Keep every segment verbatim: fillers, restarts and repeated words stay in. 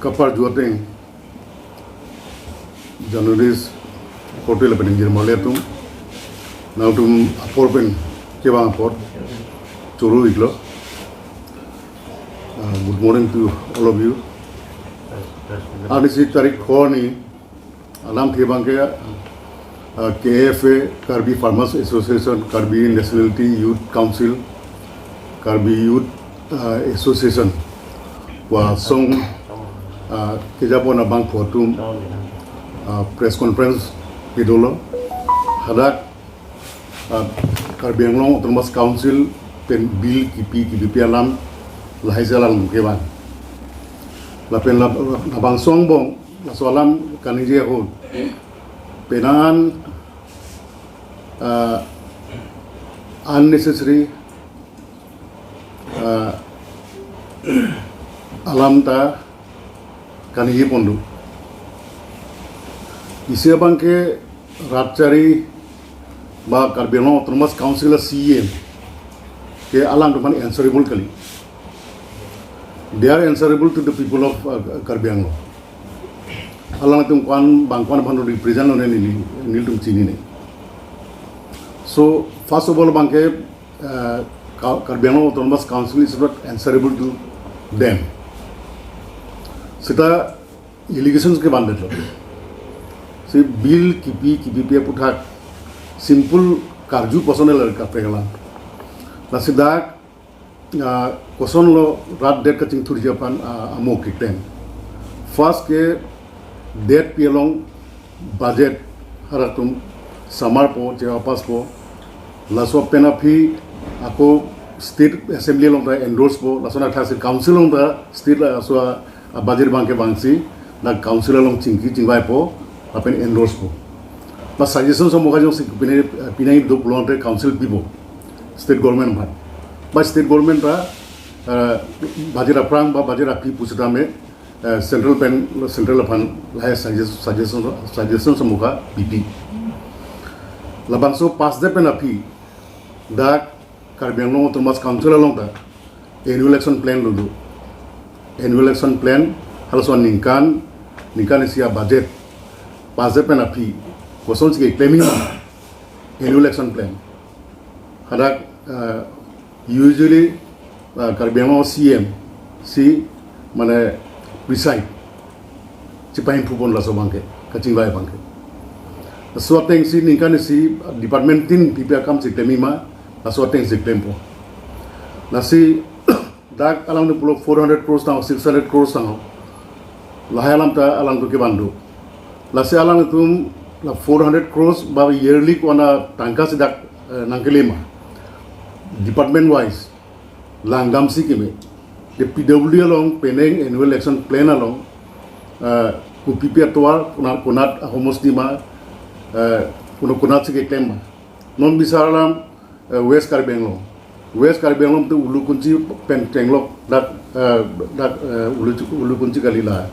Kaparju ateng, journalist korte lapen ingjir marli atum, nangtum apor pen kevang apot choro iklo. Uh, good morning to all of you. Arnisi tarik kho arni alamthe abangke, uh, K F A, Karbi Farmers Association, Karbi Nationality Youth Council, Karbi Youth, uh, Association pu asong, uh, kejapon abangphu atum, uh, press conference kedolo. Hadak, uh, Karbi Anglong Autonomous Council pen bill kipi kipipi alam lahai si alam kevang. Lapen lab-, labangso angbong laso alam kaningje ahut, penang, uh, unnecessary, uh, alam ta kaningje pon do. Isi abangke rat chari ba Karbi Anglong Autonomous Council a C E M ke alangtum aphan answerable kali. They are answerable to the people of, uh, Karbi Anglong. Alangtum ko-an abang ko-an aphan represent lone neli, nelitum chinine. So first of all abangke, uh, Ka-, Karbi Anglong Autonomous Council is not answerable to them. Seta allegations ke bandetlo. Si bill kipi kipipi aphuthak simple karju personal kaprek alam. Lasi dak, ah, kosonlo rat det kachingthurji aphan, ah, amo keklem. First ke detpi along budget halatum samarpo, chepapasspo. Laso pen aphi ako State Assembly along ta endorsepo. Lason athaksi Council along ta state laso a budget abangke vangsi, na Council along chingki chingvaipo, lapen endorsepo. Na suggestion samokha jongsi pine, pine do pulote Council pipo, State Government aphan. Ba State Government ta, eh, budget aphrang ba budget aphi pusitame, eh, Central pen, Central aphan lahai suggestion, suggestion, suggestion samokha pipi. Labangso pass det pen aphi, dak Karbi Anglong Autonomous Council along ta annual action plan lo do. Annual action plan, halaso ningkan, ningkan isi a budget pass det pen aphi kosonsi keklem ma annual action plan. Hadak, uh, usually, uh, Karbi Anglong C M si mane preside, chepahemphu pon laso abangke, kachingvai abangke. Laso atengsi ningkan isi department tin pipi akam si klem ma, laso atengsi klempo. Lasi dak alangtum pulo four hundred crores tang, six hundred crores tang, lahai alam ta alangtum kevan do. Lasi alangtum la four hundred crores ba yearly ko-an atangka si dak, eh, nangkele ma, department wise langdamsi keme. Ke P W D along penang annual action plan along, eh, kopipi atovar, konat, konat ahomosti ma, eh, kono konatsi keklem ma. Non bisar alam, eh, West Karbi Anglong. West Karbi Anglong te Ulukunchi pen chenglok dak, eh, dak, eh, Ulu, Ulukunchi kali la.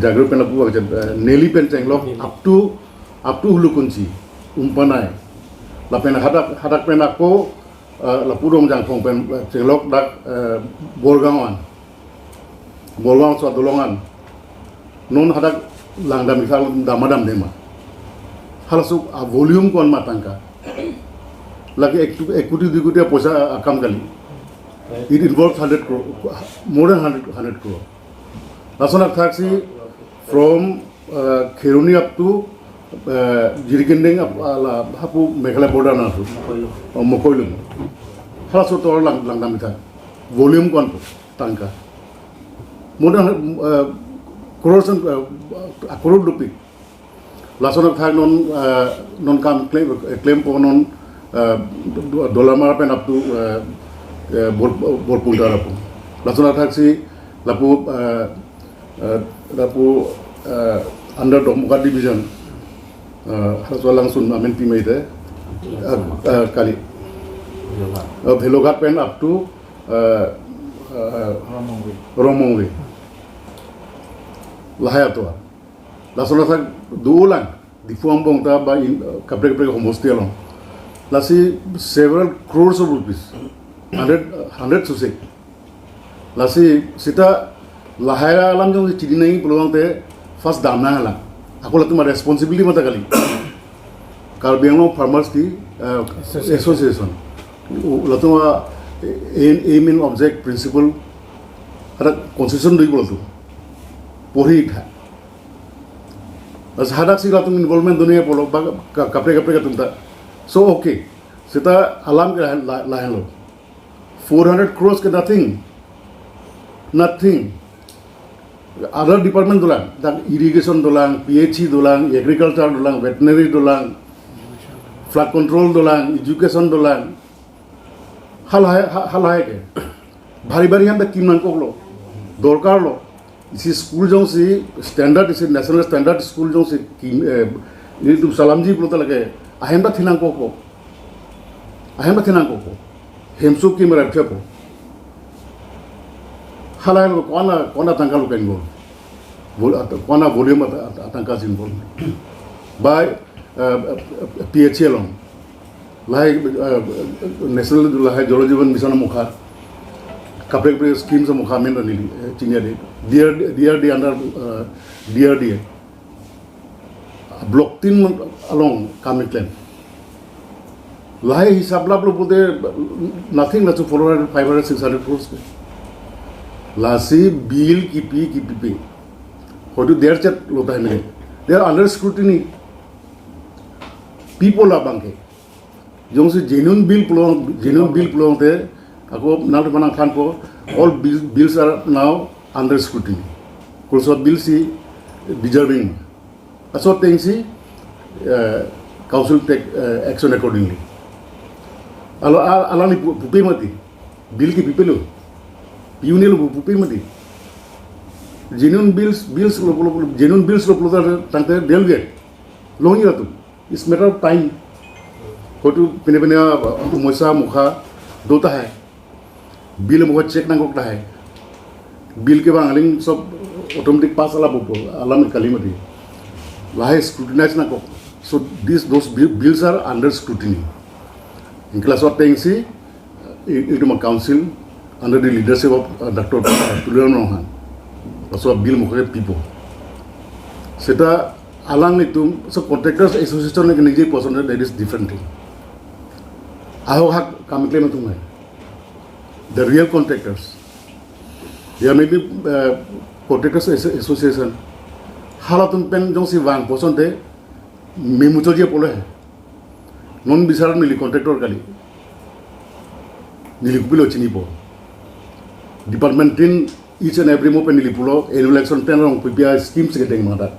Jagir pen lapu, eh, Neli pen chenglok up to, up to Ulukunchi, Umpanai. Lapen hadak, hadak pen ako, eh, lapu Rongjangphong pen, eh, chenglok dak, eh, Borgaon an. Borgaon so adolong an. Non hadak langdam ikha dam ma damde ma. Halaso a volume ko-an ma tangka. Lake ek, ek koti dui koti apoisa akam kali. It involves hundred crore, more than hundred, hundred crore. Lason athaksi from, uh, Kheroni up to, uh, Jirikinding up, uh, la hapu Meghalaya border na tu. Oh, Mokoilum. Halaso atovar lang, langdam ikha. Volume ko-an po tangka. More than, uh, crores and, uh, a crore rupees. Lason athak non, uh, non kam klem, klempo non, uh, Dolamara pen up to, uh, uh, Bor-, Borpung Tara po. Lason athaksi lapu, uh, uh, lapu, uh, under Dokmoka division, uh, halaso alangsun amen pimai te, uh, uh, kali. Uh, Bheloghat pen up to, uh, uh, Rongmongve. Lahai atovar. Lason athak dolang, Diphu angbong ta ba in, uh, kaprek kaprek homosti along. Lasi several crores of rupees, hundred, uh, hundred suse. Lasi seta Lahai alam jongsi chini nangji pulo tangte first damnang alam. Ako latum a-responsibility mata kali. Karbi Anglong Farmers ki, eh, Association. Association. U-, latum a aim, aim and object, principle, hadak constitution do pulo latum. Porhi tha. As hadaksi latum involvement do-an-e pulo ba ka-, kaprek kaprek atum ta. So, okay. Seta alam ke lahen, la-, lahenlo. Four hundred crores ke nothing. Nothing. Other department dolang, dak irrigation dolang, P H E dolang, agriculture dolang, veterinary dolang, flood control dolang, education dolang. Halahai, ha-, halahai ke. Bhari bhari ahem ta kim nangkoklo. Dorkarlo. Isi school jongsi standard, isi national standard school jongsi kim, eh, ilitum salamji pulo ta lake ahem ta thi nangkokpo. Ahem ta thi nangkokpo. Hemso kim rap thepo. Halahai lo ko-an, ko-an atangka lo ke-involve. Vol-, at-, ko-an volume at-, at-, atangka si involve. Ba, eh, P H E along. Lahai, eh, national lahai Jal Jeevan Mission amokha. Kaprek kaprek schemes amokha amen ta neli, eh, chini ade. D R D, D R D under, eh, D R D A. Block tin along kam keklem. Lahai hisab laplo pulote nothing, laso four hundred, five hundred, six hundred crores ke. Lasi bill kipi kipipe. Hoitu derchet lo tahai mene. They are under scrutiny. People abang ke. Jongsi genuine bill pulo, genuine bill pulo tangte, ako nang mana khan po, all bill, bills are now under scrutiny. Kurso bill si deserving. Laso ateng si, eh, council take, eh, action accordingly. Alo, a-, alangli pu-, pupe mati. Bill kipipelo. Pi-un-elo pu-, pupe mati. Genuine bills, bills lo, lo, lo, genuine bills lo pulo tangte they'll get. Longji latum. It's matter of time. Hoitu pine pine, uh, somosa amokha do tahai. Bill amokha check nangkok tahai. Bill kevang aling sob automatic pass ala pupo, alam kali mati. Lahai scrutinize nangkok. So these, those bi-, bills are under scrutiny. Anke laso ateng si, i-, itum a-council under the leadership of, uh, Doctor Tuliram Ronghang. Laso bill amokha pipo. Seta alanglitum, so contractors association ke ningje puson, that is different thing. Ahok hak kam keklem atum hai. The real contractors. Ya maybe, uh, contractors asso-, association. Halatum pen jongsi vang puson te, memuchotji apotlo he. Non bisar neli contractor kali. Neli kopilo chinipo. Department tin each and every mo pen neli pulo, annual action plan along P P I schemes kedeng mangdak.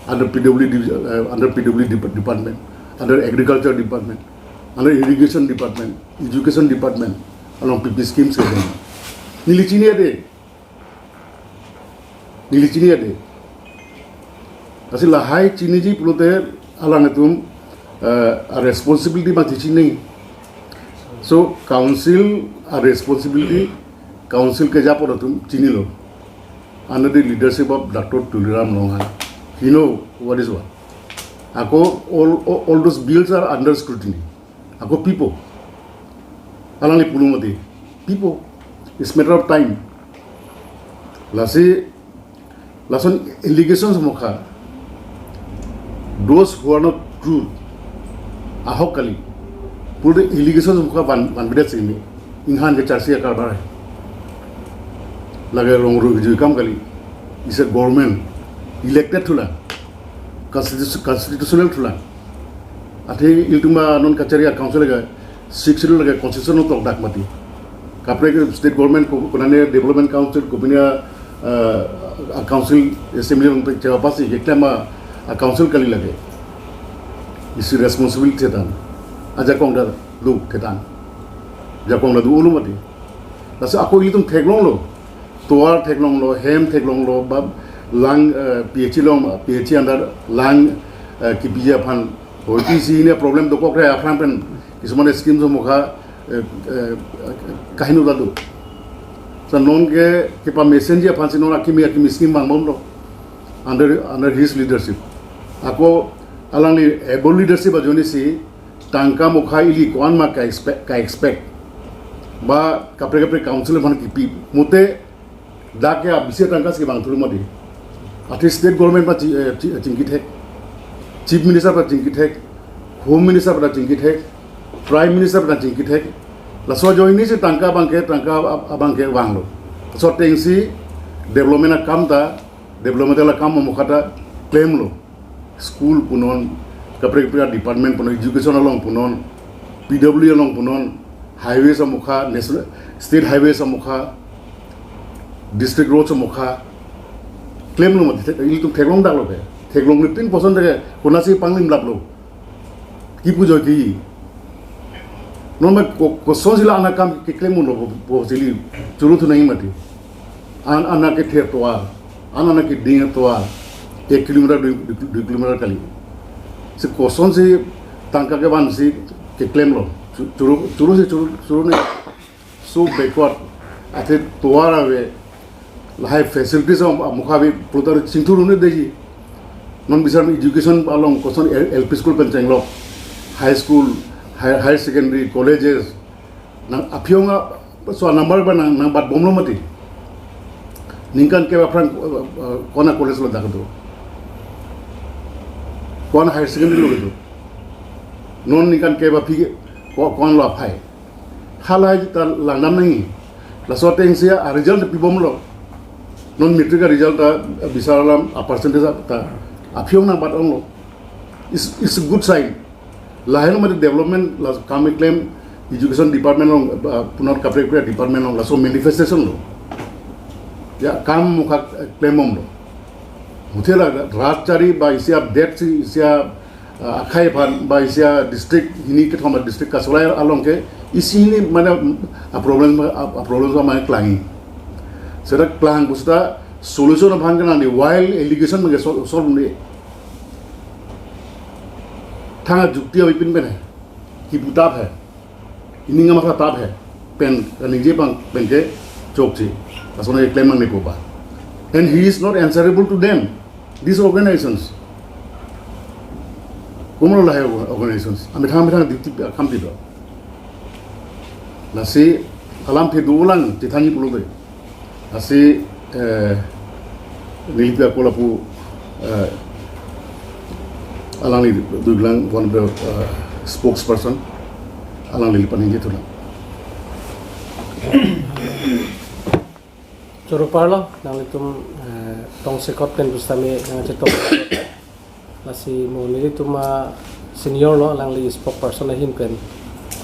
Under P W D, uh, under P W D dep-, department, under agriculture department, under irrigation department, education department, along P P schemes kedeng. Neli chini ade. Neli chini ade. Lasi lahai chiniji pulote alanglitum, eh, a-responsibility ma chini. So, council a-responsibility, council keja apot atum chinilo. Under the leadership of Doctor Tuliram Ronghang. He know what is what. Ako, all, all, all those bills are under scrutiny. Ako pipo. Alangli pulo mati. Pipo. It's matter of time. Lasi, lason allegations amokha. Those who are not true. Ahok kali. Pulote allegations amokha van, vanvedet sini. Inghan kecharsi akarbar. Lake rong ru hijui kam kali. Is a government. Elected thulang. Constitu-, constitutional thulang. Athe ilitum a non kachari a-council lake, Sixth Schedule lake constitution along tokdak mati. Kaprek state government ko, konane development council, kopine, uh, a-council assembly along chepass-i keklem a-council kali lake. Isi responsibility thetan. Ajakong ta do thetan. Ajakong ta do-olo mati. Lasi ako ilitum theklonglo. Tovar theklonglo, hem theklonglo, ba lang, eh, P H E along, P H E under lang, eh, kipiji aphan. Hoiti isi hini problem dokok re aphrang pen, kisuman schemes amokha, eh, eh, kaheno ta do. Sa non ke, kepamesenji aphan si non akimi, akimi scheme vangbomlo. Under, under his leadership. Ako alangli able leadership ajoine si, tangka amokha ili ko-an ma ka-expect, ka-expect. Ba kaprek kaprek council aphan kipi. Mute Dak ke abisi tangka si bang thulu mati. Athe state government pa chi-, eh, chi-, chingkithek. Chief Minister pa chingkithek. Home Minister pa chingkithek. Prime Minister pa chingkithek. Laso ajoine si tangka abang ke, tangka ab-, abang ke vanglo. Laso ateng si development akam ta, development akam amokha ta klemlo. School punon, kaprek kaprek department punon, education along punon, P W D along punon, highways amokha, national, state highways amokha, district roads amokha, klemlo mati, thek-, ilitum theklong daklo ke. Theklongle tin poson thek, konatsi panglim laplo. Kipu joi ke. Non ma ko-, kosonsi la an akam keklem unlo po, po sili churu thu nangji mati. An, an akethe atovar, an, an akeding atovar, ek kilometer, dui, dui, dui kilometer kali. Si kosonsi tangka kevansi keklemlo. Chu-, churu, churu si churu, churu ne. So backward. Athe tovar ave, lahai facilities am-, amokha ave, pulote chingthur un-edetji. Non bisar education along koson L-, L P school pen chenglok, high school, higher, higher secondary, colleges, nang aphi-ong a, so number ba nang, nangbatbomlo mati. Ningkan kep aphrang, uh, uh, kona college lo dak do. Kona higher secondary lo do. Non ningkan kep aphi ko-, konlo aphai. Halahai ta langdam nangji. Laso ateng si a result pibomlo. Non matric a result ta bisar alam a percentage ta aphi-ong nangbat-onglo. It's, it's a good sign. Lahai lo mati development, la kam keklem education department along, uh, punon kaprek kaprek department along, laso manifestation lo. Ya, kam amokha klembomlo. Muthe la rat chari ba isi update si, isi a, uh, akhai aphan ba isi a district hini kethom a district kasolai along ke isi hini mane a problem, a, a problem so mane klangji. Seta klang pusita solution aphan ke nangji, while allegation mane sol-, solve nangji. Thang ajukti avepin pen hai. Kipu tap hai. Ining amatha tap hai. Pen, kaningje abang pen ke chokche. Lason keklem nangne pu ba. And he is not answerable to them. These organizations. Komatlo lahai orga-, organizations. Amethang amethang duty akam pilo. Lasi alamthe dolang chethangji pulote. Lasi, eh, nelitum ako lapu, eh, alangli duglang one of the, eh, spokesperson, alangli paningje thulang. Choro parlo, nanglitum, eh, tongsekot pen pusitame nangchetok. Lasi mo nelitum a senior lo, alangli spokesperson ahin pen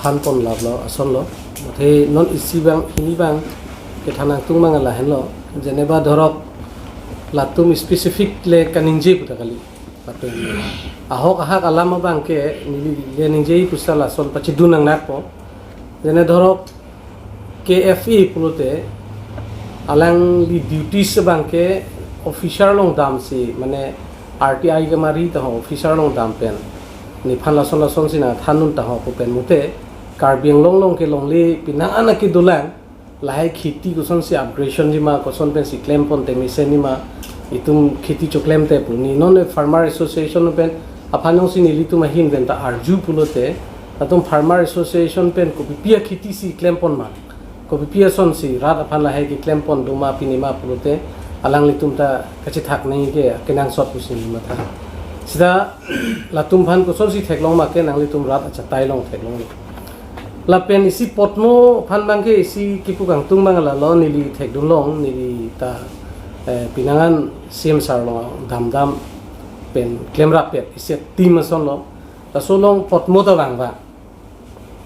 thanpon laplo, asonlo. Muthe non isi abang, hini abang kethan nangtung abang lahenlo. Jeneba dhorok latum specific le kaningje puta kali. Lapen ahok ahak alam abang ke neli le ningje pusita lason pachidun nangnakpo. Jene dhorok K F A pulote alangli duties abang ke officer along damsi, mane R T I kemari ta ho officer along dam pen. Nephan lason lason si nangthandun ta ho pu pen muthe Karbi Anglong along ke longle penang an akedolang, lahai kheti kosonsi upgradation ji ma, koson pensi klempon te mesen ji ma, itum kheti choklemte pu. Ne non Farmer Association pen aphan jongsi nelitum ahin pen ta arju pulote, latum Farmer Association pen kopipi akheti si klempon ma, kopipi asonsi rat aphan lahai keklempon do ma pine ma pulote, alanglitum ta kachethak nangji ke kenangsot pusi neli matha. Seta latum aphan kosonsi theklong ma ke nanglitum rat achatai along theklonglo. Lapen isi potmo aphan abang ke isi kipu kangtung abang lalo, neli thekdunlong, neli ta, eh, penang an C M sir along damdam pen klemrappet isi team asonlo. Laso along potmo ta vangvang.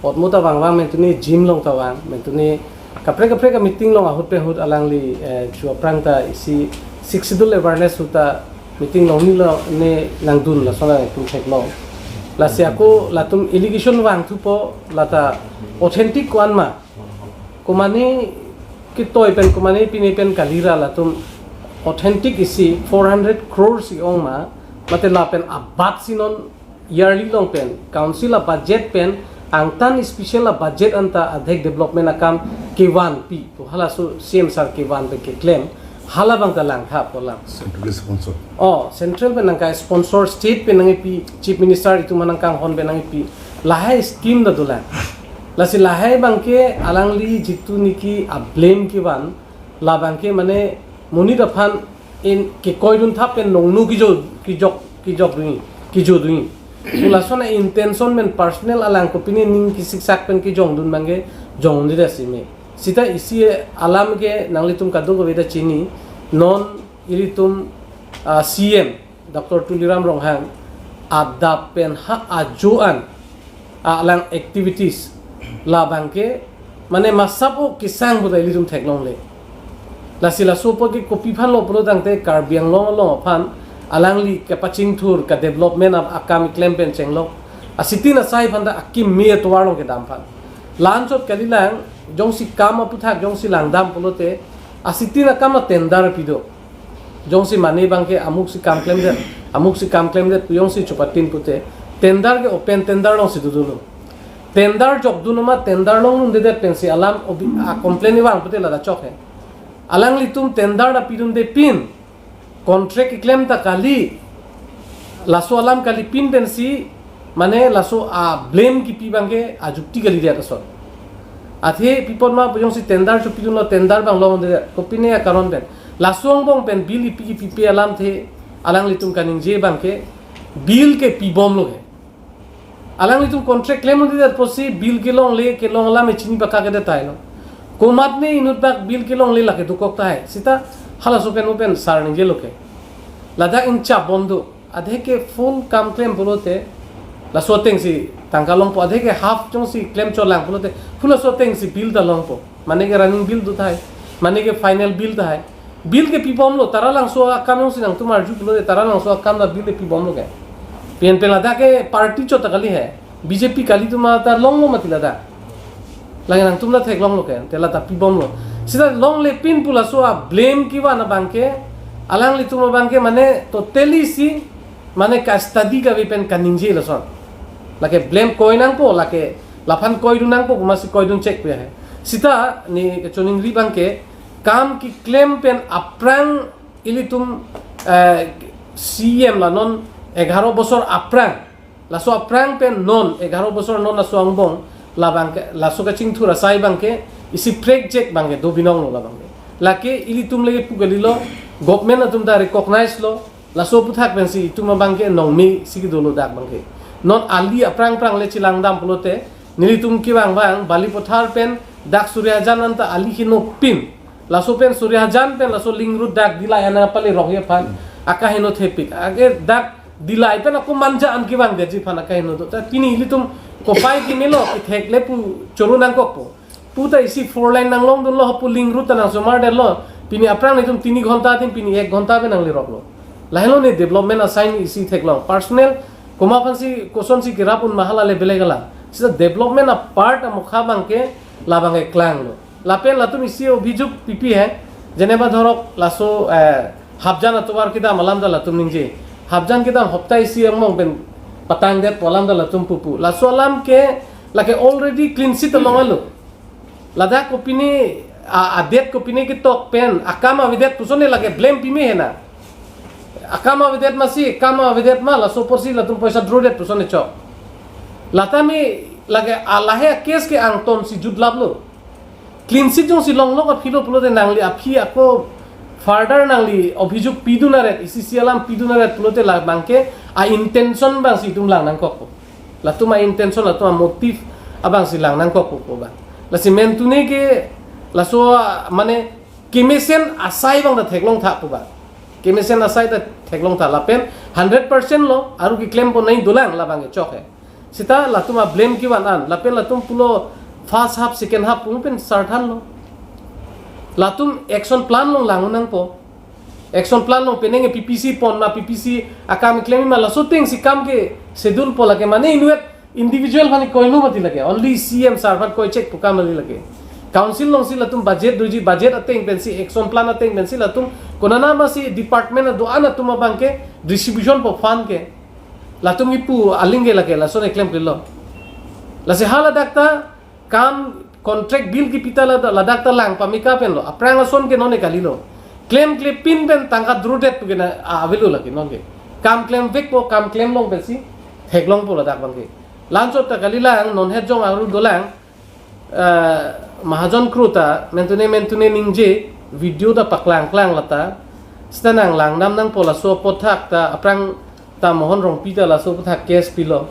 Potmo ta vangvang mentune gym along ta vang, mentune kaprek kaprek a meeting along ahut pen ahut alangli, eh, chu aphrang ta isi Sixth Schedule awareness ahut ta meeting along neli lo ne nangdun, lason nangtum theklong. Lasi ako latum allegation vangthupo, lata authentic ko-an ma, komane ketoi pen, komane pine pen kalira, latum authentic isi four hundred crores si ong ma, mate lapen abat si non yearly along pen council a budget pen angtan special a budget anta adhek development akam kevanpi pu, halaso C M sir kevan pen keklem, hala abang ta langtha pu alam. Centrally sponsor. Oh, central pen nangkai sponsor, state pen nangkepi, chief minister itum aphan nangkanghon pen nangkepi, lahai scheme ta dolang. Lasi lahai abang ke alangli jitu niki a blame kevan, Labang ke mane monit aphan in kekoidun thap pen nongnu kijo, kijok, kijok dungi, kijo dungi. Pu lason a-intention pen personal alang kopine ning kisiksak pen kijongdun abang ke jongdunde si me. Sita isi alam ke nanglitum kadokave ta chini, non ilitum, ah, C M Doctor Tuliram Ronghang adap pen ha ajo an alang activities labang ke mane masap o kesang puta ilitum theklongle. Lasi laso apot ke kopi aphan lo pulo tangte Karbi Anglong along aphan alangli kepachingthur ka development a-, akam klem pen chenglok. Asitin asai aphan ta akim me atovar along kedam aphan. La-anchot kalilang, jongsi kam aputhak jongsi langdam pulote asitin akam a-tender pido. Jongsi mane abang ke amuk si kam klemdet, amuk si kam klemdet pu jongsi chupatin pute, tender ke open tender alongsi dodolo. Tender jokdun ma tender longdundedet pensi alam obi-, a-complain ivang pute ladak chok he. Alanglitum tender ta pidunde pin, contract keklem ta kali, laso alam kalipin pensi, mane laso a-blame kipi abang ke ajukti kalidet ason. Athe pi apot ma pu jongsi tender chopidunlo, tender abang longdunde, kopine akaron pen. Laso angbong pen bill ipi kipipe alamthe alanglitum kaningje abang ke bill ke pibomlo ke. Alanglitum contract klemdundedet apotsi bill kelongle kelong alam e chini baka kedet tailo. Komatne inut bak bill kelongle lake dokok tahai. Sita halaso pen mo pen sar ningjelo ke. Ladak ingchap bom do. Adhe ke full kam klem pulote laso atengsi tangka longpo, adhe ke half jongsi klem cholang pulote full laso atengsi bill ta longpo. Mane ke running bill do tahai, mane ke final bill tahai. Bill ke pibomlo, Taralangso akam jongsi nangtum arju pulote Taralangso akam ta bill ke pibomlo ke. Pen pen ladak ke party chot ta kali he. B J P kali atum ta longlo mati ladak. Lake nangtum ta theklonglo ke, te la ta pibomlo. Sita longle pin pu laso a-blame kevan abang ke, alanglitum abang ke mane totally si, mane ka-study kave pen kaningje lason. Lake blame koi nangpo, lake laphan koidun nangpo, komatsi koidun chek pu he. Sita ne kachoningri abang ke, kam keklem pen aphrang ilitum, eh, C M la non egharo bosor aphrang, laso aphrang pen non egharo bosor non laso angbong, labang ke, laso kachingthur asai abang ke, isi prek jek abang ke do binonglo labang ke. Lake ilitum lake pu kalilo, government atum ta recognize lo, laso aputhak pensi itum abang ke nongme si kedolo dak abang ke. Non ali aphrang aphrang le chelangdam pulote, nelitum kevang abang, Balipathar pen dak Suryajan anta ali heno pin. Laso pen Suryajan pen laso link road dak Dillai ana pale rok ye aphan. Akaheno thepik. Ake dak Dillai pen ako manja an kevang detji aphan akaheno do. Ta pini ilitum kopai kemelo kethek le pu choro nangkokpo. Pu ta isi four lane nanglongdunlo pu link road ta nangsomar detlo. Pini aphrang nelitum tini ghonta adim pini ek ghonta pen nangleroklo. Lahelo ne development asai isi theklong. Personal komat aphansi kosonsi kerap un ma hala le belek alam. Sita development a-part amokha abang ke labang ke klanglo. Lapen latum isi obhijuk pipi he, jeneba dhorok laso, eh, Hapjan atovar kedam alam ta latum ningje. Hapjan kedam hopta isi angbong pen patangdetpo alam ta latum pupu. Laso alam ke lake already clean sheet along alo. Ladak kopine a, adet kopine ketok pen akam avedet puson ne lake blame pime hena. Akam avedet masi, akam avedet ma, laso apotsi latum poisa drodet puson ne chok. Lata me lake alahe case ke angton si jutlaplo. Clean sheet jongsi longlok aphi lo pulote nangli aphi ako further nangli obhijuk pidun aret, isi isi alam pidun aret pulote labang ke a-intention abangsi itum lang nangkokpo. Latum a-intention, latum a-motive abangsi lang nangkokpo pu abang. Lasi mentune ke laso, mane kemesen asai abang ta theklong tha pu abang. Kemesen asai ta theklong tha lapen hundred percent lo, aru keklempo nai dolang labang ke chok he. Sita latum a-blame kevan an, lapen latum pulo first half, second half pu pen sarthanlo. Latum action plan along lang nangpo. Action plan along penang P P C pon ma P P C akam klem ma laso atengsi kam ke schedule po lake mane inutvet individual aphan koinu mati lake. Only C M sir aphan koi chek pu kam mati lake. Council alongsi latum budget doji, budget ateng pensi action plan ateng pensi latum konana masi department ado-an atum abang ke distribution po fund ke. Latum kipu aling ke lake lason eklem klilo. Lasi hala dak ta kam contract bill kipi ta lada-, ladak ta lang pamika penlo. Aphrang ason ke non e kalilo. Klem klepin pen tangka drodet pu ke na, a, avelo lake non ke. Kam klemvekpo, kam klemlong pensi theklongpo ladak abang ke. La-anchot ta kalilang, non het jong aru dolang, eh, Mahajon kru ta mentune mentune ningje, video ta paklang klang lata, sita nang langdam nangpo. Laso aphuthak ta aphrang ta Mohon Rongpi ta laso aphuthak case pilo.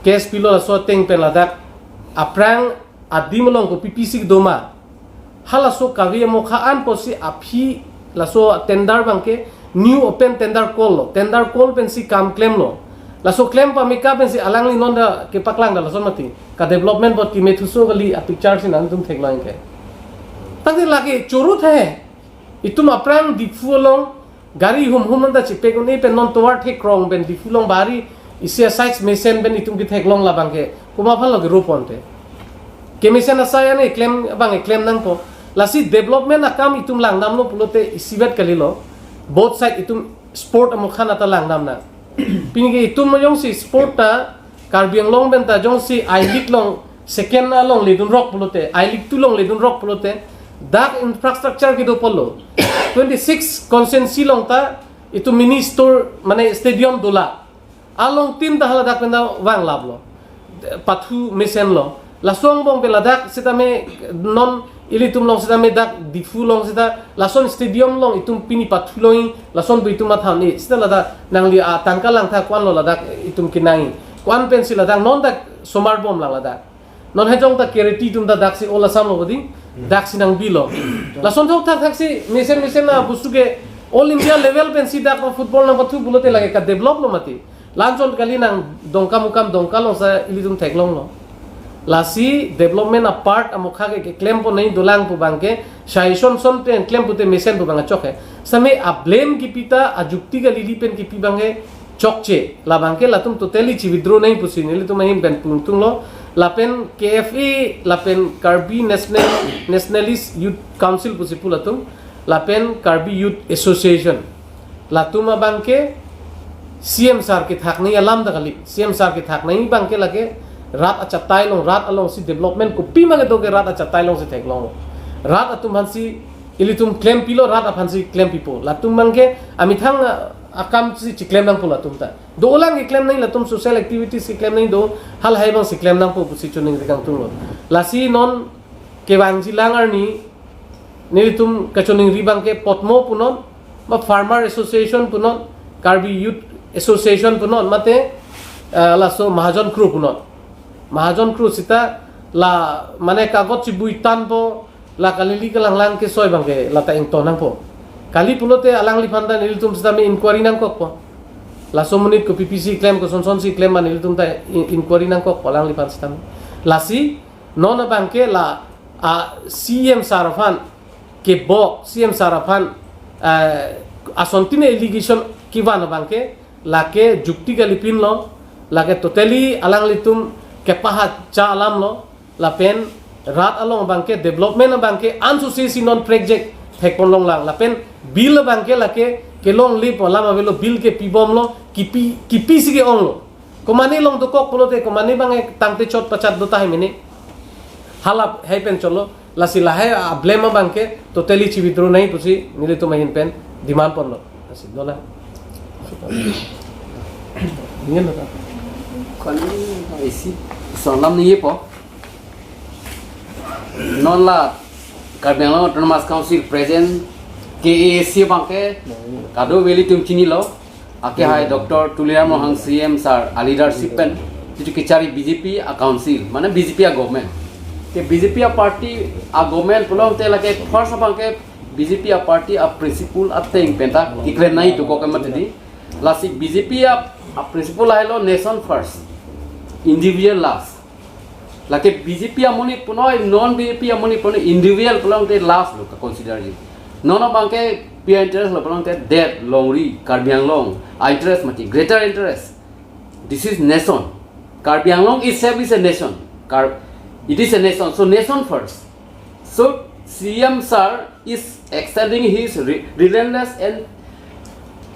Case pilo laso ateng pen ladak aphrang adim along kopi pisi doma. Halaso kave amokha an pusi aphi laso tender abangke new open tender call lo. Tender call pensi kam klemlo. Laso klem pameka pensi alangli non ta kepaklang ta lason mati. Ka development board kemethuso kali apicture si nangtum theklong ke. Tangte lake chorut he. Itum aphrang Diphu along gari hum hum anta chepek un-e pen non tovar thekrong pen Diphu along bari isi a site mesen pen itum ketheklong labangke. Komat aphan lo ke ro ponte. Kemesen asai an eklem abang eklem nangpo. Lasi development akam itum langdamlo pulote isivet kalilo. Both side itum sport amokha an ta langdam nang. Pini ke itum jongsi sport ta Karbi Anglong pen ta jongsi I-League along second along ledun rok pulote, I-League two along ledun rok pulote, dak infrastructure kedo apotlo. Twenty-six constituency along ta itum mini store mane stadium dolang. Along tin ta haladak pen ta vanglaplo. Pathu mesenlo. Laso angbong pen ladak sitame non ilitum along sitame dak Diphu along sita lason stadium along itum pini pathu longji lason pu itum matha un-e sita ladak nangli atangka langtha ko-an lo ladak itum kenangji. Ko-an pensi ladak non dak somar bomlang ladak. Non hejong ta kereti itum ta daksi all Assam lo bodi, daksi nangbilo. Lason thok thak thaksi mesen mesen na bostu ke all India level pensi dak football nangpathu pulote lake ka develop lo mati. Lanchon kali nang Dongkamukam Dongka alongsi ilitum theklonglo. Lasi development apart amokha ke keklem ponnai dolang pu abangke, suggestion son pen klem pute mesen pu abang achok he. Sitame ablame kipi ta ajukti kalili pen kipi abangke chokche. Labangke latum totally chi-withdraw nangji pusi nelitum ahin pen pungtunglo. Lapen K F A, lapen Karbi National, Nationalist Youth Council pusi pu latum, lapen Karbi Youth Association. Latum abangke C M sir kethak nangji alam ta kali. C M sir kethak nangji abangke lake rat achatai along, rat alongsi development kopima kedo ke rat achatai alongsi theklong. Rat atum aphansi ilitum klempilo, rat aphansi klempipo. Latum abangke amethang, ah, akam si chiklem nangpo latum ta. Dolang keklem nangji latum social activities keklem nangji do, halahai abangsi klem nangpo pusi choningri kangtunglo. Lasi non kevangji lang arni nelitum kachoningri abangke Potmo punon, ma Farmer Association punon, Karbi Youth Association punon, mate, ah, laso Mahajon Crew punon. Mahajon Crew sita la mane kagot chibui tanpo, la kalili kalanglang kesoi abangke lata ington nangpo. Kali pulote alangliphan ta nelitum sitame inquiry nangkokpo. Laso monit kopi pisi klem, kosonson si klem ma nelitum ta in-, inquiry nangkokpo alangliphan sitame. Lasi non abangke la, ah, C M sir aphan kebok, C M sir aphan, eh, asontin allegation kevan abangke lake jukti kalipinlo, lake totally alanglitum kepahacha alamlo, lapen rat along abangke development abangke ansusi si non project thekpon longlang, lapen bill abangke lake kelongle pu alam avelo, bill kepibomlo, kipi, kipisi ke-onglo. Komane along dokok pulote, komane abang tangte chot pachat do tahai mene. Halahai pen cholo, lasi lahai ablame abangke totally chi-withdraw nangji pusi nelitum ahin pen demand ponlo. Lasi dolang. Ingin lo ta. Kani isi sonlam ni po. Non la Karbi Anglong Autonomous Council present K A A C abangke kadokave ilitum chinilo. Ake hai Doctor Tuliram Ronghang C M sir a leadership pen jitu kechari B J P a council, mane B J P a government. Ke B J P a party a government pulote lake first abangke B J P a party a principle ateng pen ta keklem nangji dokok ke mati di. Lasi B J P a, a principle lahelo nation first, individual last. Lake B J P amonit punoi, non B J P amonit punoi, individual pulote last lo ka consider ji. Non abangke pia interest lo pulote det, longri, Karbi Anglong a interest mati, greater interest. This is nation. Karbi Anglong itself is a nation. Kar-, it is a nation. So nation first. So C M sir is extending his re-, relentless and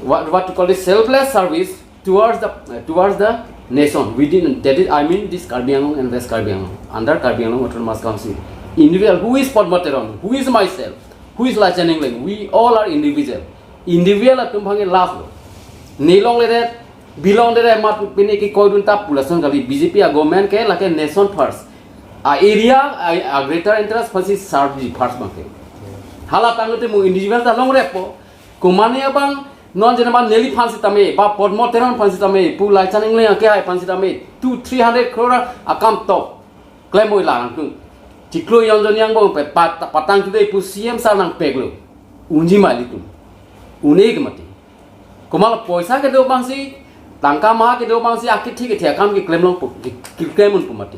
what, what to call it, selfless service towards the, uh, towards the nation within, that is, I mean, this Karbi Anglong and West Karbi Anglong under Karbi Anglong Autonomous Council. Individual, who is Padma Teron, who is myself, who is Lachaning Leng, we all are individual. Individual atum abangke last lo. Ne longledet, belong ledet, mat pine kekoidun ta pu lason kali. B J P a government ke lake nation first. A area, a, a greater interest aphansi serve ji first abangke. Hala tangte mo individual ta longrepo. Komane abang non jena man neliphan sitame, ba Podmo Teron aphan sitame, pu Laichan Engleng akehai aphan sitame, two, three hundred crore akam top klem oi lang tung. Chiklo yon jon yang bong pe pat, patang today pu C M sir nangpeklo. Unji ma ilitum. Une ke mati. Komat poisa kedo abangsi, tangka ma kedo abangsi, akethe kethe akam keklem longpo, ke, keklem unpo mati.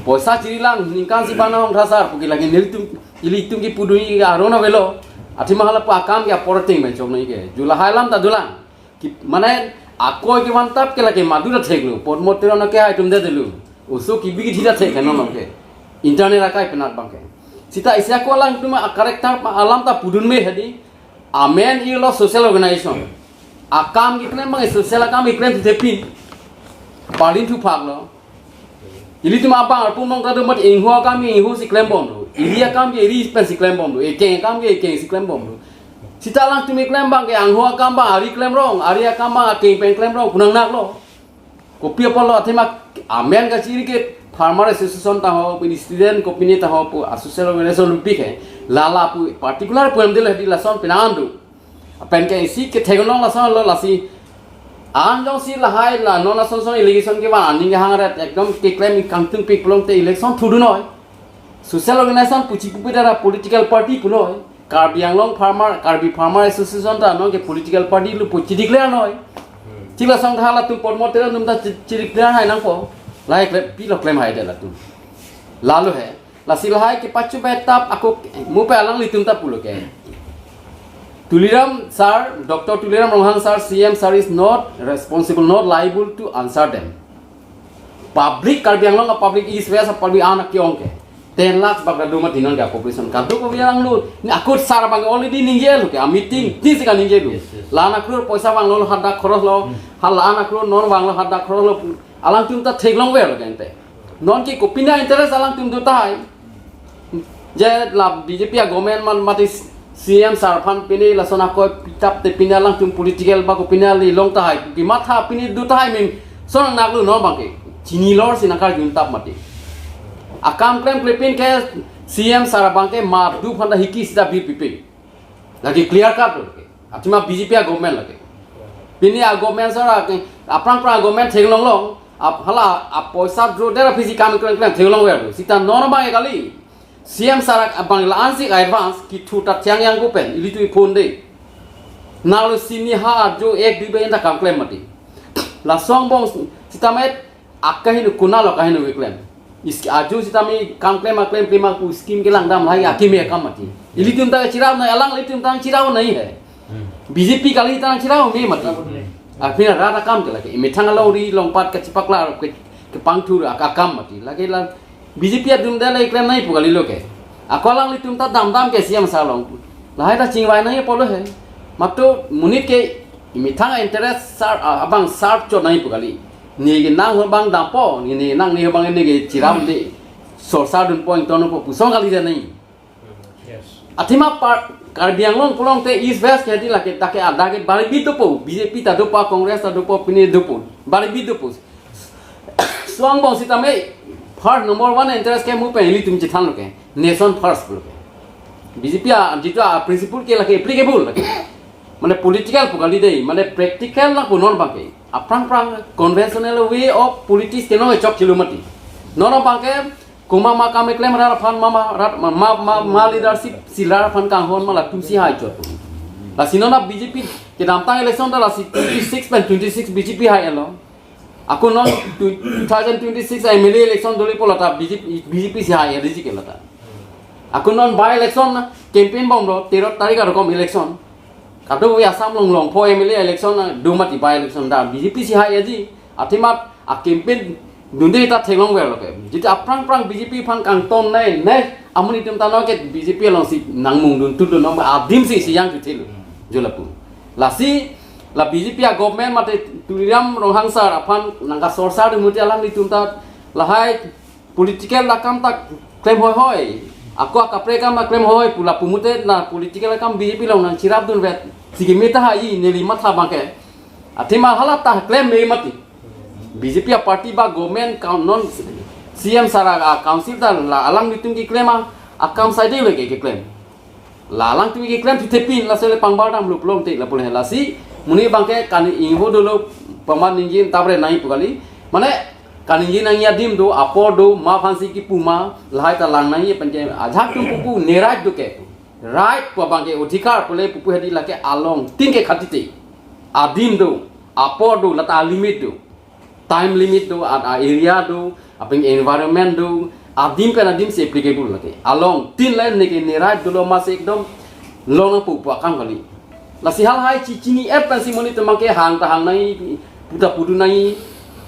Poisa chiri lang, ningkan si bana hong thasar, pu ke lagi nelitum, ilitum kepudun ke aron avelo. Athema hala pu akam ke apor ting me chok nai ke. Ju lahai alam ta dolang. Ki, mane, akoi kevantap ke lagi madu ta theklo. Podmo Teron akehai atum det detlo. Oso kebi kethi ta thek non ke. Internet akai penat abangke. Sita isi ako alangtum a-character pa alam ta pudun me hadi. Amen ilo social organization. Akam keklem abang social akam keklem thepin. Paling thuphaklo. Ilitum abang arpum nong kado mat ingho akam ingho si klembomlo. Eri akam eri pensi klembomlo. Ekeng akam ekeng si klembomlo. Sita alangtum keklem abangke angho akam abang ari klemrong, ari akam abang akeng pen klemrong, pu nangnaklo. Kopi apotlo athema amen kachiri ke Farmer Association ta ho, pini student kopine ta ho pu a-social organization lupi ke. Lala pu particular pu em dilo di lason pinandu. Pen ke isi kethek nong lason lo lasi. An jongsi lahai la non lason son election kevan aning hangret ekdom keklem kangtung pik pulote election thudun noi. Social organization pu chipupe dara political party punoi. Karbi Anglong Farmer, Karbi Farmer Association ta non ke political party lo pu chideclare noi. Chila song hala tum Podmo Teron atum ta chi-, chideclare hai nangpo. Lahai klem, pilo klem hai de latum. Lalo he. Lasi lahai kepachu betap ako mo pe alanglitum ta pulo ke. Tuliram sir, Doctor Tuliram Ronghang sir, C M sir is not responsible, not liable to answer them. Public Karbi Anglong a-public, East West a-public an akeong ke. Ten lakhs bak do mati non ke population. Kado ko bilang lu. Ni akut sir abang already ningjelo ke. A meeting, ti sika ningjelo. Yes, yes. Lana crore poisa vanglo hadak khoros lo. Hmm. Hala ana crore non vanglo hadak khoros lo. Alangtum ta theklongverlo ke ante. Non ke kopine interest alangtum do tahai. Je la B J P a-government man mati C M sir aphan pine lason akoi pitap te pine alangtum political ba kopine ali long tahai. Kematha pine do tahai min son nanglo non abangke. Chinilor si nangkarjun tap mati. Akam klem klepin ke C M sir abangke madu phanda hiki sita bi pipe. Lagi clear cut lo ke. Athema B J P a-government lagi. Pini a-government sara ke, aphrang phrang a-government theklonglong, ap-, hala apoisa dro dera phisi kam klem klem theklongverlo. Sita non abang kali. C M sir abang la-an si advance kethu ta thiang yang ko pen, ilitum phone de. Nalo sini ha jo ek dui bai ta kam klem mati. Lason angbong sitame akaheno kunalo akaheno keklem. Is ajo sitame kam klem aklem klem pu scheme kelang dam lahai akimi akam mati. Ilitum ta chirau nai alanglitum ta chirau nai he. Hmm. B J P kali ta chirau me mati. Apina rara kam ke lagi. Imethang alongri longpat kachipaklar ke, kepangthur ak-, akam mati. Lagi la B J P atum dela keklem nai pu kali lo ke. Ako alanglitum ta dam dam ke C M sir along. Lahai ta chingvai nai apotlo he. Mato monit ke imethang interest sir, ah, abang sir chot nai pu kali. Ne ke nang ho bang dampo, ne, ne nang ne ho bang ne ke chiram de. Sor sir dunpo ingtonpo pu song kali ja nai. Yes. Athema par Karbi Anglong pulote East West ke di lake take ada ke bari bi dopo, B J P ta dopo, Congress ta dopo, pine dopo. Bari bi dopo. Lason angbong sitame first number one interest ke mo pen ilitum chethanlo ke. Nation first pulo ke. B J P a jitu a-principle ke lake applicable lake. Mane political pu kali dei, mane practical la pu non abangke. Aphrang phrang conventional way of politics ke non chokchelo mati. Non abangke komat ma kam keklem rat aphan ma, ma rat ma, ma, ma, ma leadership si rat aphan kanghon ma latum si hai chot. Lasi non a-B J P kedamtang election ta lasi twenty-six pen twenty-six B J P hai elo. Ako non two thousand twenty-six M L A election doli pulo ta B J P, B J P si hai elo ji ke lata. Ako non by election campaign bomlo, tero tarik arokom election. Kadokave Assam along longpo M L A election do mati by election ta B J P si hai aji. Athema a-campaign dunde ta theklongverlo ke. Jitu aphrang phrang B J P aphan kangton nai, nai, amonit atum ta non ke B J P alongsi nangmung dun tu dun nang adim si si yang tu thelu. Jo lapu. Lasi la B J P a-government mate Tuliram Ronghang sir aphan nangkasor sar dun mati alanglitum ta lahai political akam ta klem hoi hoi. Ako akaprek akam ta klem hoi pu lapu mate na political akam B J P along nangchirap dunvet. Si keme tahai neli matha abangke. Athema hala ta klem me mati. B J P a-party ba government kaun non C M sir a-council ta la alanglitum keklem a, akam saide le ke keklem. La alangtum keklem thuthe pin, laso le pangbar dam lo pulote lapu le lasi. Monit abangke kaningje ingho dolo, paman ningje tapre nangji pu kali. Mane kaningje nangji adim do, apor do, ma aphansi kipu ma, lahai ta lang nangji pen ke ajahak atum pupu ne right do ke. Right pu abangke odhikar pule pupu hedi lake along tin ke khatite. Adim do, apor do, lata limit do. Time limit do, a, a area do, apeng environment do, adim pen adim si applicable lake. Along tin line ne ke ne right dolo masi ekdom long nangpu pu akam kali. Lasi halahai chi chini-et pensi monit atum abangke hang ta hang nangji, pu ta pudun nangji.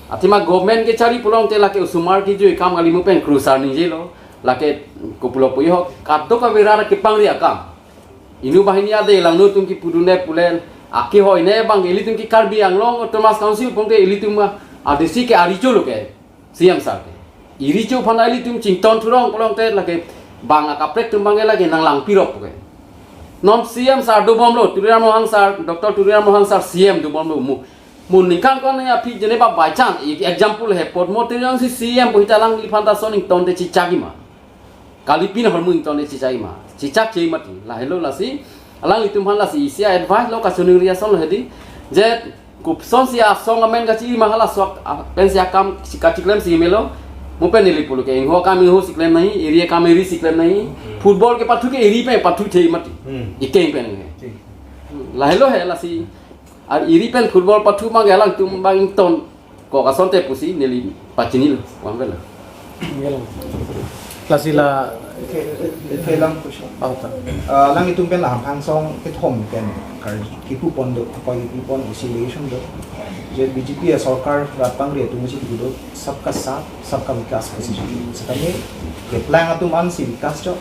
Athema government kechari pulote lake osomar kejui akam kali, mo pen krusar ningjelo. Lake kopulo pu ihok kadokave ra kepangri akam. Inut banghini ade langno atum kipudun ne pule, akehoi ne abang ilitum ke Karbi Anglong Autonomous Council pon ke ilitum a, a district ke arecho lo ke, C M sir ke. Arecho aphan ilitum chington thurong pulote lake bang akaprek atum abang lake nanglang pirop ke. Non C M sir dobomlo, Tuliram Ronghang sir, Doctor Tuliram Ronghang sir C M dobomlo mu. Mu ningkan ko-an ya phi jene ba by chance, e-, example he Padma Teron si C M pu hita alangliphan ta ason ingtonte chichak-i ma. Kalipin ahormu ingtonte chichak-i ma. Chichakche mati. Lahelo lasi. Alanglitum aphan lasi isi a-advice lo, kachoningri ason lo hedi. Je kopusonsi asong amen kachi ma hala sok, a, pensi akam si kachiklem si melo. Mo pen neli pulo ke ingho akam ingho si klem nangji, eri akam eri si klem nangji. Hmm. Football kepathu ke eri pen pathuthe mati. Hmm. Ikeng pen nge. Thik. Lahelo he lasi. Ar eri pen football pathu ma ke alangtum abang ington. Kok asonte pusi neli pachinilo, wang vela. Lasi la. Okay, okay, lang question. Oh, ta. Ah, alanglitum pen la hamphang song kethom pen kar kipu pon do, akoi kipu pon isi relation do. Je B J P a sorkar rat pangri atum si kipu do, sabka saath, sabka vikas pusi. Sekami, keplang atum ansi vikas chot.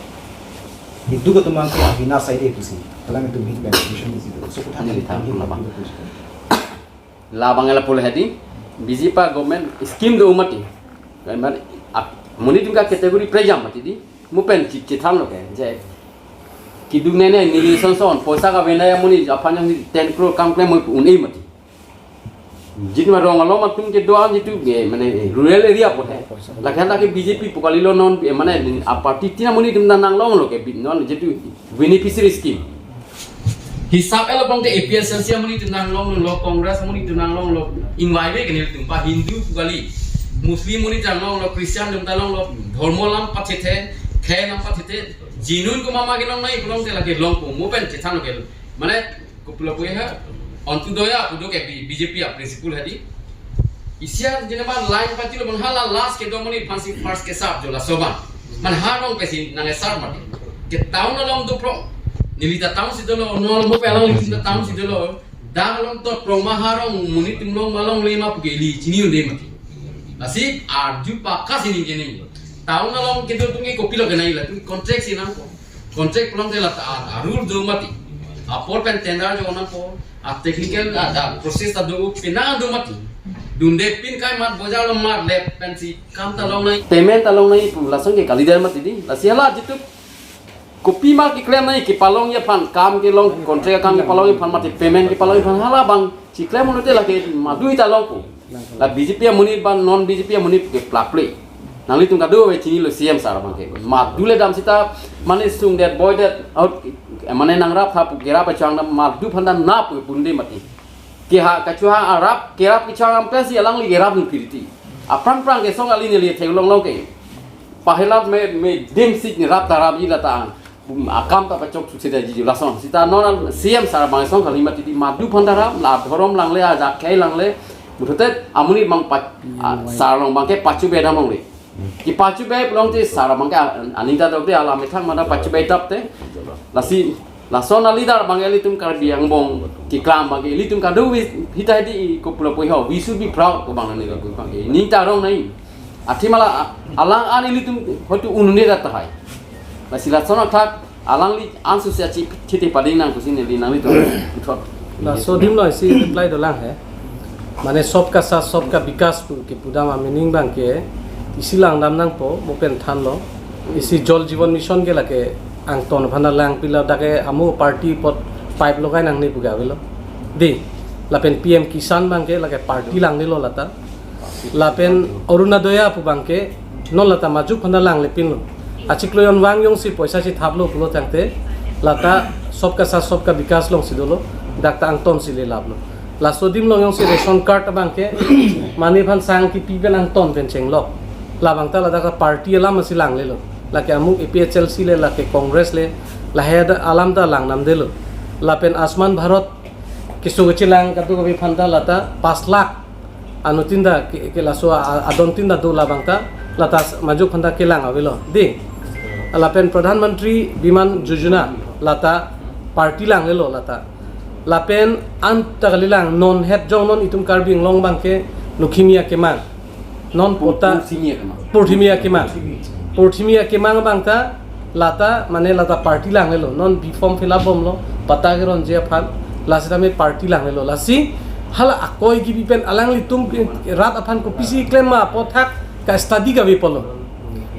Keduk atum ansi avinash saide pusi. Alanglitum hin pen relation do. So, kuthan. Neli than, neli than, labang. Labang ela pule hedi, B J P government scheme do mati. Kan man, ap-, monit atum ke category prejam mati di, mo pen chi-, chithan lo ke, je. Keduk nene neli son son, poisa kave nangji amonit aphan jongsi ten crore kam klem mo un-e mati. Jit ma rong along atum kedo-an jitu ke, mane rural area pu he. Lake lake B J P pu kalilo non, eh, mane a party tin amonit atum nanglonglo ke, bi-, non jitu beneficiary scheme. Hisap elo pon te A P H L C amonit atum nanglonglo, Congress amonit atum nanglonglo, ingvai ve ke nelitum pa Hindu pu kali, Muslim amonit atum nanglonglo, Christian atum ta longlo, dhormo alam pathethe, khei alam pathethe, jinun ko mama ke long nangji pulote lake longpo, mo pen chithan ke. Mane, kopulo pu he, Antyodaya pu do ke B-, B J P a principle hedi. Isi a jene ma line pachilo bang hala last kedo amonit aphansi first kesap jo laso abang. Man ha rong pensi nang-esap mati. Ke town along doprong. Neli ta town si dolo, non mo pen alanglitum ta town si dolo. Dak along doprong ma ha rong monit atum long ma longle ma pu ke ili chini un-e mati. Lasi arju pakka si ningje nangji. Town along kedo atum ke kopilo ke nangji, latum contract si nangpo. Contract pulote lata a, a rule do mati. Apor pen tender jo nangpo. A technical a, a process ta do, pina do mati. Dunde pin kai mat bojar lo mat lep pensi kam ta long nangji. Payment ta long nangji pu lason ke kalidar mati di. Lasi hala jitu kopima keklem nangji kepalongji aphan, kam kelong, contract akam kepalongji aphan mati, payment kepalongji aphan hala abang chiklem pulote lake madu ta longpo. La B J P amonit ba non B J P amonit ke plap le. Nanglitum kadokave chinilo C M sir abangke. Madu le dam sita mane sungdet boidet out, mane nangrap tha pu kerap kachang dam madu aphan ta nap pu un-e mati. Ke ha kachohang arap kerap kachang dam pensi alangli kerap nung piriti. Aphrang phrang ke song ali neli theklong long ke. Pahelat me, me dim sik ni rap ta rapji lata. Akam ta pachok chuk sida jiju lason. Sita non C M sir abang song kali mati di madu aphan ta rap, la dhorom langle, ajak khei langle. Muthutet amonit abang pa, a, sir along abangke pachu bedam longle. Kepachu be pulote sir abangke a, aning ta dokde alam methang mada pachu be tapte. Lasi, lason a leader abang ilitum Karbi angbong keklam abangke ilitum kadokave hita hedi kopulo pu ho. We should be proud ko abang ne ko abangke. Ning ta rong nai. Athema la, a, alang an ilitum hoitu un-e rat tahai. Lasi lason athak alangli ansu si achi thiti pading nang pusi neli nanglitum puthot. Laso adim lo isi reply dolang he. Mane sabka saath sabka vikas pu kepu dam a meaning abangke isi langdam nangpo, mo pen thanlo. Isi Jal Jeevan Mission ke lake angton aphan ta lang pilo, dak ke amu party apot pipe logai nangne pu ke avelo. Di, lapen P M Kisan abangke lake party langnelo lata. Lapen Orunodaya pu abangke non lata majok aphan ta langle pinlo. Achiklo jon vang jongsi poisa chethaplo pulo tangte Lata Sabka Saath Sabka Vikas alongsi dolo, dak ta angton si lelaplo. Laso adim along jongsi ration card abangke, mane aphan sang kipi pen angton pen chenglok. Labang ta ladak ta party alam si langlelo. Lake amuk A P H L C le, lake Congress le, lahai ada alam ta lang namdelo. Lapen Ayushman Bharat keso kechelang kadokave aphan ta lata pas lakh anuttin ta ke, ke laso a-, adontin ta do, labang ta lata s-, majok aphan ta kelang avelo. Dei. Lapen Pradhan Mantri Bima Yojana lata party langlelo lata. Lapen anta kalilang non het jong non itum Karbi Anglong abangke Lokhimi akemang. Non Pur-, pota Purthimi akemang. Purthimi akemang. Purthimi akemang abang ta lata, mane lata party langlelo. Non B form fill up bomlo, patta keronji aphan, lasi tame party langlelo. Lasi hala akoi kipi pen alanglitum ke rat aphan kopisi klem ma apot thak ka study kave pulo.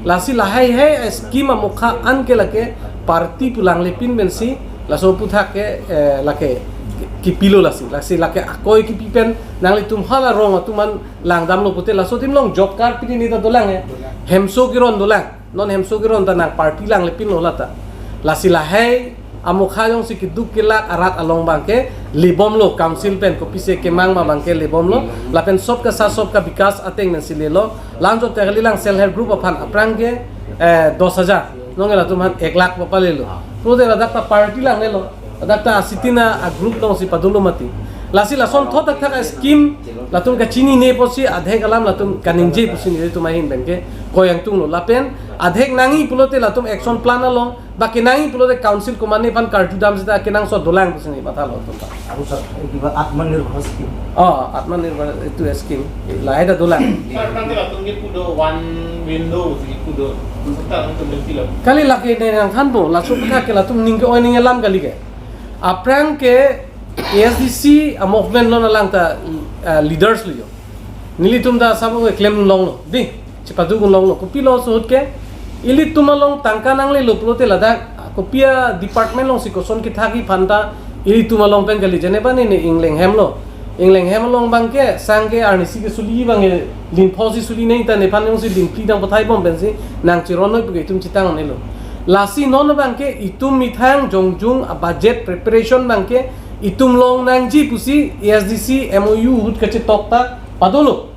Lasi lahai hai scheme amokha an ke lake party pu langle pin pensi laso aphuthak ke, eh, lake kipilo lasi. Lasi lake akoi kipi pen nanglitum hala rong atum an langdamlo pute laso adim along job card pini ni ta dolang he. Hemso keron dolang. Non hemso keron ta nang party langle pinlo lata. Lasi lahai amokha jongsi keduk kelak arat along abangke lebomlo, council pen kopisi kemang ma abangke lebomlo. Lapen Sabka Saath Sabka Vikas ateng pensi lelo. Lanjot ta kalilang self help group aphan aphrang ke, eh, dos hajar. Nonke latum aphan ek lakh papalelo. Pute ladak ta party langlelo. Ladak ta asitin a group alongsi padolo mati. Lasi lason thot thakthak a scheme latum kachinine pusi adhek alam latum kaningje pusi nelitum ahin penke koyang tunglo. Lapen adhek nangji pulote latum action plan along, ba kenangji pulote council komane aphan karjudam seta kenangsot dolang pusi neli mathalo latum ta. Aru sir, eh, kiba Atmanirbhar scheme. Oh, Atmanirbhar itu scheme. Lahai ta dolang. Sir, nanti latum ke pudo one window si pudo. Serta untuk bentilo. Kali lake ne nangthanpo, laso aphuthak ke latum ning ke-oi ning alam kali ke. Aphrang ke A S D C a movement lo, alang ta, eh, leaders lo jo. Nelitum ta sabo ke klem longlo. Dei, chepadu longlo. Kopilo ahut ke, ilitum along tangka nanglelo pulote ladak kopi a department alongsi koson kethakji aphan ta ilitum along pen kali, jeneba ne, ne Ingleng hem lo. Ingleng hem along abangke sang ke arnisi ke suli abangke lin pho si suli nai ta nephan jongsi lin phli dang pathai bom pensi nang chiron noi puke itum chitang nelo. Lasi non abangke itum methang jongjung a budget preparation abangke itum long nangji pusi A S D C M O U ahut kachetok ta padolo.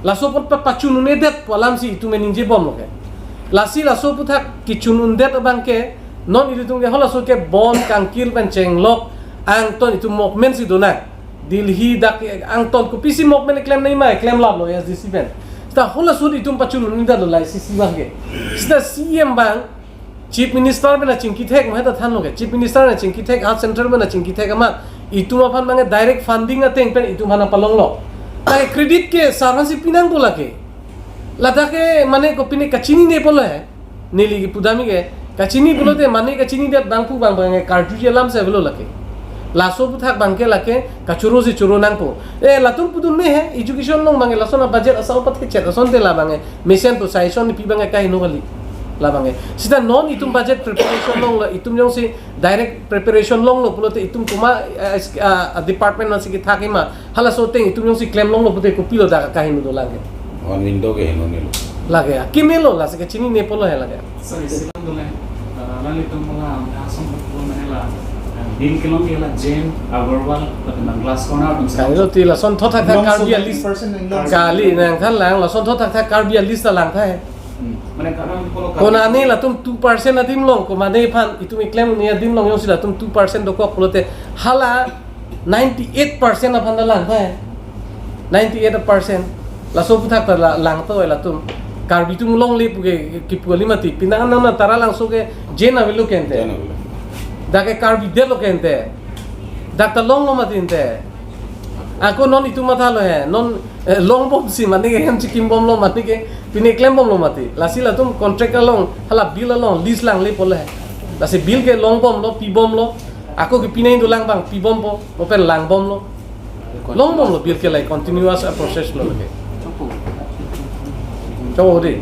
Laso apot pa pachun un-edet pu alamsi itum ningje bomlo ke. Lasi laso aphuthak kechun un-edet abangke non ilitum ke halaso ke bon kangkil pen chenglok angton itum movement si donang. Delhi dak ke angton kopisi movement klem nai ma, klemlaplo A S D C pen. Seta halaso itum pachun un-edetlo lahai C C abangke. Seta C E M abang, Chief Minister pen achingki thek ma heta thanlo ke. Chief Minister pen achingki thek, ha central pen achingki thek amat itum aphan abangke direct funding ateng pen itum aphan palonglo. Ta credit ke sar aphansi pinangpo lake. Ladak ke mane kopine kachinine pulo he. Neli kipu dam ke, kachini pulote mane kachinidet abang pu abang abangke karjuji alam si avelo lake. Laso aphuthak abangke lake kachoro si choro nangpo. Eh, latum pudun me he, education along abangke lason a budget asau pathechet asonte la abangke mesenpo, suggestion pi abangke kaheno kali. La abangke. Seta non itum budget preparation along la itum jongsi direct preparation longlo pulote itum kuma, eh, eh, department nangsi kethakji ma. Halaso ateng itum jongsi klem longlo pute kopilo dak kaheno dolang ke. One window ke heno nelo. Lake, akimelo, lasi kachinine pulo he lake. Sir, isi lang dolang. Ah, nanglitum pala, ah, som pun mana la. Ah, din kelong ke la Jain, Agarwal, lapen Glass Corner, atum sa. Kali lo ti lason thot thakthak Karbi a list. Kali nangthan lang, lason thot thakthak Karbi a list ta langtha he. Hmm. Mane karang pulo Karbi. Konane latum two percent adim along, komane aphan, itum keklem un-e adim along jongsi latum two percent dokok pulote hala ninety-eight percent aphan ta langtha he. Ninety-eight percent. Laso aphuthak ta la, langtha he latum. Karbi atum longle puke kipu kali mati. Pinang nang na Taralangso ke Jain avelo ke ante. Jain avelo. Dak ke Karbi detlo ke ante. Dak ta longlo mati ante. Ako non itum mathalo he. Non, eh, longbomsi mane ke hem chikimbomlo mane ke pine klembomlo mati. Lasi latum contract along, hala bill along, list langle pulo he. Lasi bill ke longbomlo, pibomlo. Ako kepinai dolang abang pibompo, lapen langbomlo. Longbomlo bill ke lahai continuous a process lo ke. Chopo. Chopo dei.